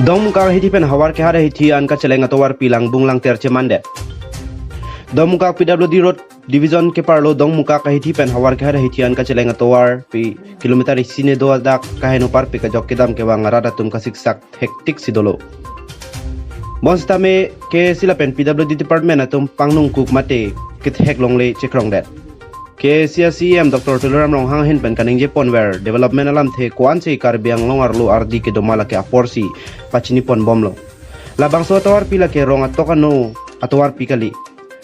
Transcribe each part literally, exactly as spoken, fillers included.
Dongmukak ahithi pen havar kehat ahithi an kacheleng atovarpi langbung langter chemandet. Dongmukak P W D Road Division keparlo Dongmukak ahithi pen havar kehat ahithi an kacheleng atovarpi kilometer isi ne do adak kaheno parpik ajok kedam kevang arat atum kasiksak hektik si dolo. Bonsitame K A C lapen P W D department atum pangnungkuk mate kethek longle chekrongdet. K A C a C E M Doctor Tuliram Ronghang ahin pen kaningje ponver development alamthe ko-ansi Karbi Anglong arlo ardi kedoma lake aporsi pachini ponbomlo. Labangso atovarpi lake rong atok ano atovarpi kali.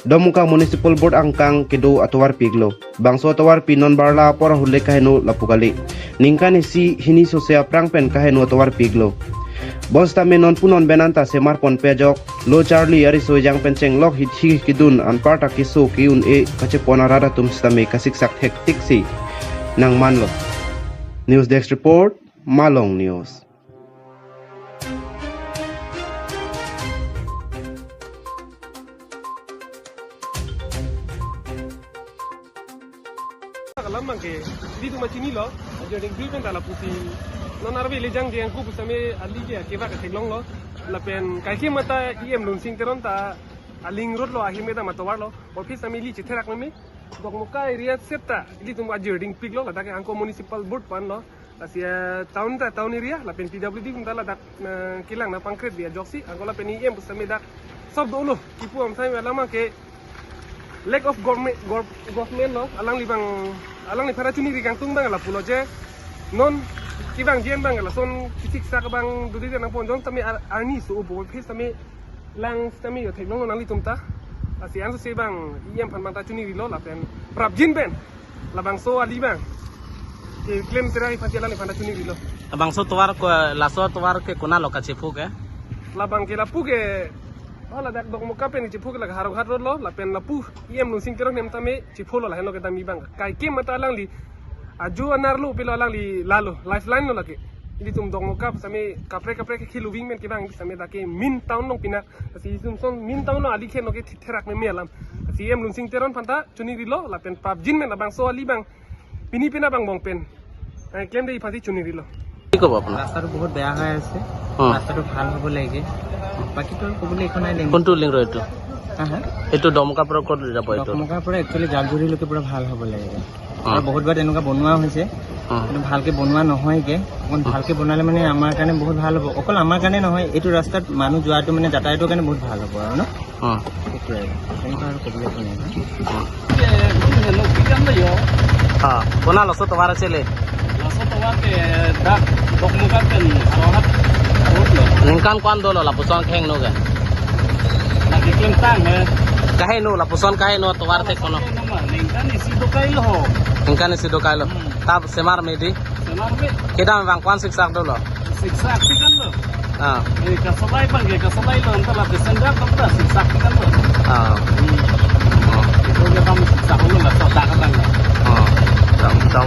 Dongmukak Municipal Board angkang kedo atovarpi iklo. Bangso atovarpi non barla apor ahulek kaheno lapu kali. Ningkan isi hini sose aphrang pen kaheno atovarpi iklo. Bonsitame non pu non pen anta semar ponpe ajok lo charli ariso ejang pen chenglok hithi kedun anparta keso ke-un-e kachepon arat atum sitame kasiksak hektik si nangmanlo. News Desk Report, Malong News. Alam abangke, ilitum chinilo, ajo ding dui pen ta lapusi. Non arve le jangje angku pusitame ali ke kevak theklonglo. Lapen kaike mata E M Lunsing Teron ta aling road lo ahim eta matovarlo. Office ami ili chetherak meme. Dongmukak area seta ilitum ajo dingpiklo, ladak angko Municipal Board panlo. Lasi, eh, town ta town area, lapen P W D kum ta ladak, eh, kelang nangpangkret dia ajoksi, angko lapen E M pusitame dak sob dolo, kipu amsai alam abangke lack of government, gov-, government lo, alangli abang, alangliphan ta choningri kangtung abang lapulo je, non kevangji an abang lason kesiksak abang dodi nangpon jong tame ar-, arni so upo phis tame lang sitame yo theklong nanglitum ta. Lasi ansose abang E M aphan abang ta choningrilo lapen prapjin pen labangso ali abang keklem terai aphan chelang aphan ta choningrilo. Labangso tovar ko, laso tovar ke konatlo kachepho ke? Labang ke lapu ke, oh, ladak Dongmukak pen chepho ke la Howraghat road lo, lapen lapu E M Lunsing Teron ahem tame chepho lo, lahenlo kedam abang. Kaike mata alangli ajo anerlo pilo, alangli lalo lifeline lo lake. Ilitum Dongmukak sitame kaprek kaprek ke kiluving men kevang sitame dak ke main town along pina. Lasi itum ason main town along ali keno ketherak meme alam. Lasi E M Lunsing Teron aphan ta choningrilo lapen prapjin pen labangso ali abang pini pina abang bong pen, eh, klemde aphansi choningrilo. কি ক'ব আপোনাৰ? ৰাস্তাটো বহুত বেয়া হৈ আছে। অ। ৰাস্তাটো ভাল হ'ব লাগে। বাকীতো আৰু ক'বলৈ একো নাই। কোনটো লিংক ৰোড এইটো? হা, হা? এইটো দমকা পৰা ক'ত যাব এইটো? দমকাৰ পৰা একচুৱেলি জালগুৰিলৈকে পুৰা ভাল হ'ব লাগে। অ। আৰু বহুতবাৰ তেনেকুৱা বনোৱা হৈছে। অ। কিন্তু ভালকে বনোৱা নহয়গে। অকণ অ। ভালকে বনালে মানে আমাৰ কাৰণে বহুত ভাল হ'ব। অকল আমাৰ কাৰণে নহয়, এইটো ৰাস্তাত মানুহ যোৱাটো মানে যাতায়াতৰ কাৰণে বহুত ভাল হ'ব আৰু ন? অ। Kukurai. Ini kan aku beli punya kan. অ। Ini kan lo. অ। কোনা লাচো টোভাৰ আছিলে? Laso tovar ke dak Dongmukak pen Howraghat road lo. Ningkan ko-an dolo lapuson kehengno ke? Lagi kelentang, eh. Kaheno lapuson kaheno tovar thek kono. Ningkan isi dokai lo. Ningkan isi dokai lo. Hmm. Tab semar medi? Semar me. Kedam abang ko-an siksak dolo? Siksak si kan lo. Ah. Eh, kasolai abang ke, kasolai lo, anta la desenda abang ta siksak si kan lo. Ah. Hmm. Oh. Itu dia abang siksak lo, la sodak abang. Oh. Dam, dam.